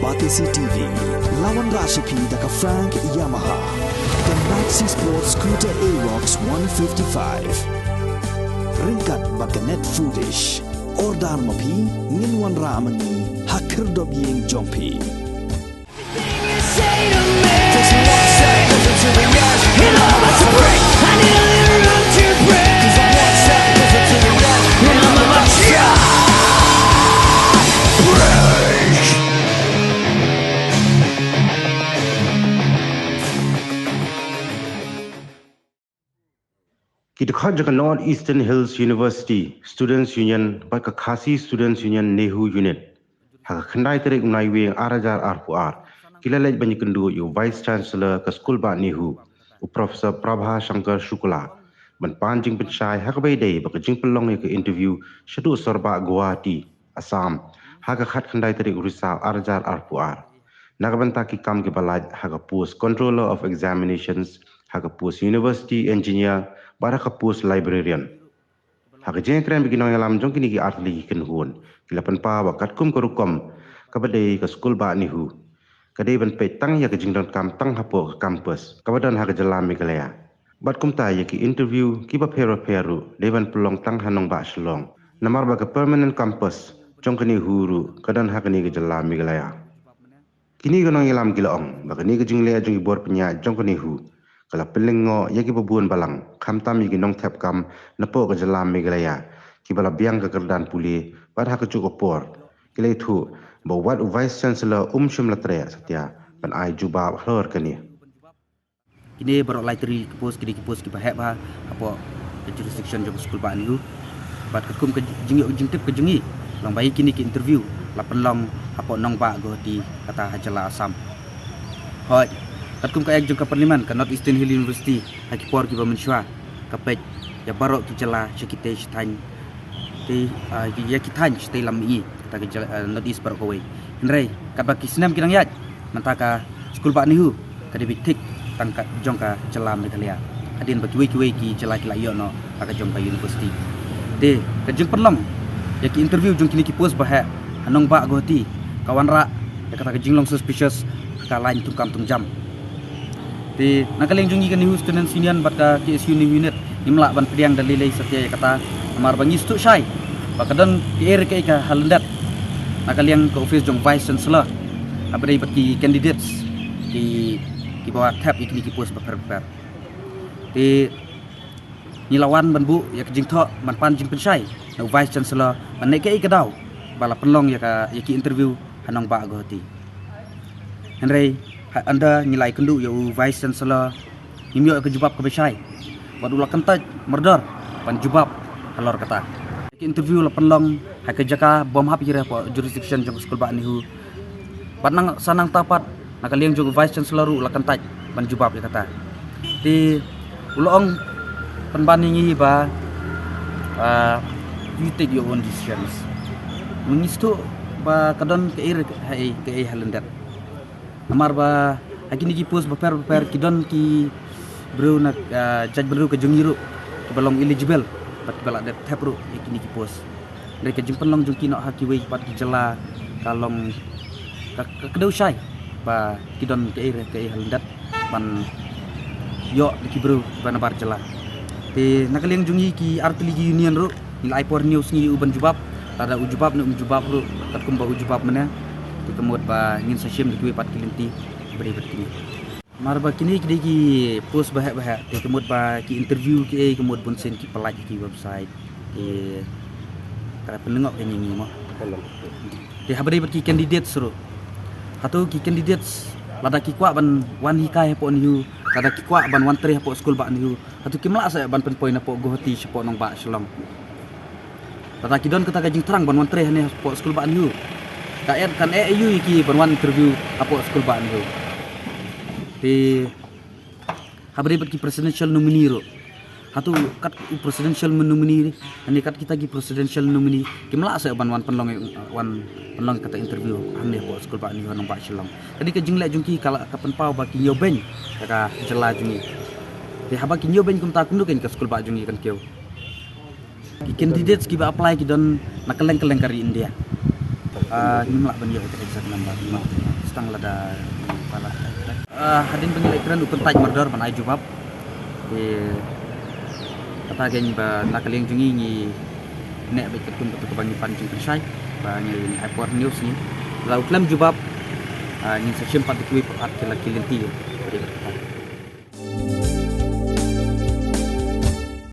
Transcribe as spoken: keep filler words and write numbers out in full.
Batesi T V, la wanrah sha phi da ka Frank Yamaha, ka Maxi Sport Scooter Aerox one fifty-five. Ryngkat bad ka Net Foodish. Order ma phi, ngin wanrah ma ngi ha khyrdop ïing jong phi. Ki dkhot jong ka North Eastern Hills University Students Union bad ka Khasi Students Union NEHU Unit, ha ka khyndai tarik u Naiwieng ar hajar arphew ar, ki la leit ban ïakynduh ïa u Vice Chancellor ka Skulbah NEHU, u Professor Prabha Shankar Shukla, ban pan jingpynshai ha kaba ïadei bad ka jingpynlong ïa ka interview shaduh Sorbah Guwahati, Assam, ha ka khatkhyndai tarik u Risaw ar hajar arphew ar. Na ka bynta ki kam kiba lait ha ka post Controller of Examinations, ha ka post University Engineer, bad ha ka post Librarian. Ha ka jingïakren bad ki nongïalam jong kine ki artylli ki kynhun, ki la pynpaw ba katkum ka rukom kaba dei ka Skulbah NEHU, ka dei ban peit tang ïa ka jingdonkam tang hapoh ka campus kaba don ha ka jylla Meghalaya. Bad kumta ïa ki interview kiba pher bapher ruh dei ban pynlong tang ha nongbah Shillong, namar ba ka permanent campus jong ka NEHU ruh ka don ha kane ka jylla Meghalaya. Kine ki nongïalam ki la ong ba kane ka jingleh jong ki bor pynïaid jong ka NEHU ka la pynlyngngoh ïa kiba bun balang, khamtam ïa ki nongthep kam napoh ka jylla Meghalaya, kiba la biang ka kyrdan pule, bad ha kajuh ka por ki la ïathuh ba wat u Vice Chancellor um shym la treh satia ban ai jubab halor kane. Kine baroh lai tylli ki post, kine ki post kiba heh bha hapoh ka jurisdiction jong ka Skulbah NEHU. Bad katkum ka jingïoh jingtip ka jong ngi, long ba ïa kine ki interview la pynlong hapoh nongbah Guwahati, kata ha jylla Assam. Hooid, katkum ka Act jong ka Parliament, ka North Eastern Hill University ha ki por kiba mynshuwa ka peit ïa baroh ki jylla sha ki tei sha thaiñ, tei, ah, ïa ki thaiñ sha tei lam mihngi, kata ka jylla, ah, North East baroh kawei. Hynrei katba ki snem ki dang ïaid, mynta ka Skulbah NEHU ka dei beit thik tang ka jong ka jylla Meghalaya, hadien ba kiwei kiwei ki jylla ki la ïoh noh ha ka jong ka university. Te ka jingpynlong ïa ki interview jong kine ki post ba heh ha nongbah Guwahati ka wanrah ïa kata ka jinglong suspicious ha ka lain thungkam thungjam. Te na ka liang jong ngi ka NEHU Students Union bad ka K S U NEHU Unit, ngim lah ban pdiang da lei lei satia ïa kata, namar ba ngi sngewthuh shai ba ka don kaei re kaei ka ha lyndet na ka liang ka office jong Vice Chancellor, haba dei bad ki candidates ki, kiba thep ïa kine ki post bapher bapher. Te ngi la wan ban buh ïa ka jingthoh ban pan jingpynshai na u Vice Chancellor ban leh kaei ka daw ba la pynlong ïa ka, ïa ki interview ha nongbah Guwahati. Hynrei ha ynda ngi la ïakynduh ïa u Vice Chancellor, ngim ïoh ïa ka jubab kaba shai, bad u la kyntait mardor ban jubab halor kata. Ki interview la pynlong ha ka jaka bym hap ïa re hapoh jurisdiction jong ka Skulbah NEHU. Bad nang sa nangta pat na ka liang jong u Vice Chancellor ruh u la kyntait ban jubab ïa kata. Te u la ong pynban ïa ngi ba, ah, you take your own decisions. Ma ngi sngewthuh ba ka don kaei re kaei, kaei ha lyndet. Namar ba ha kine ki post bapher bapher ki don ki briew na, ah, jaitbynriew ka jong ngi ruh kiba long eligible bad kiba la dep thep ruh ïa kine ki post. Hynrei ka jingpynlong jong ki noh ha kiwei pat ki jylla ka long ka, ka kdew shai ba ki don kaei re kaei ha lyndet ban ïoh da ki briew ba nabar jylla. Te na ka liang jong ngi ki artylli ki union ruh ngi la ai por hynñiew sngi ïa u ban jubab. Lada u jubab ne um jubab ruh katkum ba u jubab mynne, te ka mut ba ngin sa shim da kiwei pat ki lynti ba dei bad kine. Namar ba kine ki dei ki post ba heh ba heh, te ka mut ba ki interview kiei ka mut bunsien ki pyllait ha ki website. Te ka pynlyngngoh ka ïa ngi mo. Te haba dei bad ki candidates ruh, hato ki candidates lada ki kwah ban wan hikai hapoh NEHU, lada ki kwah ban wan trei hapoh Skulbah NEHU, hato kim lah seh ban pynpoi napoh Guwahati shapoh nongbah Shillong? Lada ki don kata ka jingthrang ban wan trei hangne hapoh Skulbah NEHU, ka eh, kan eh aïu ïa ki ban wan interview hapoh Skulbah NEHU? Te haba dei bad ki presidential nominee ruh, hato kat u presidential nominee, hangne kat kita ki presidential nominee kim lah seh ban wan pynlong, wan pynlong kata interview hangne hapoh Skulbah NEHU ha nongbah Shillong? Ka dei ka jingleh jong ki ka la, ka pynpaw ba ki ñiew beiñ ïa ka jylla jong ngi. Te haba ki ñiew beiñ kumta, kumno kein ka Skulbah jong ngi kan kiew? Ki candidates kiba apply ki don na kylleng kylleng ka ri India. Ah, ngim lah ban ïoh ïa ka exact number. Tang lada pala. Ah, hadien ba ngi leit kren u kyntait mardor ban ai jubab. Te kata ka ba na ka liang jong ngi ngi neh bad katkum kata kaba ngi pan jingpynshai ba ngi ai por news ngi. La u khlem jubab, ah, ngin sa shim pat da kiwei pat ki la ki lynti.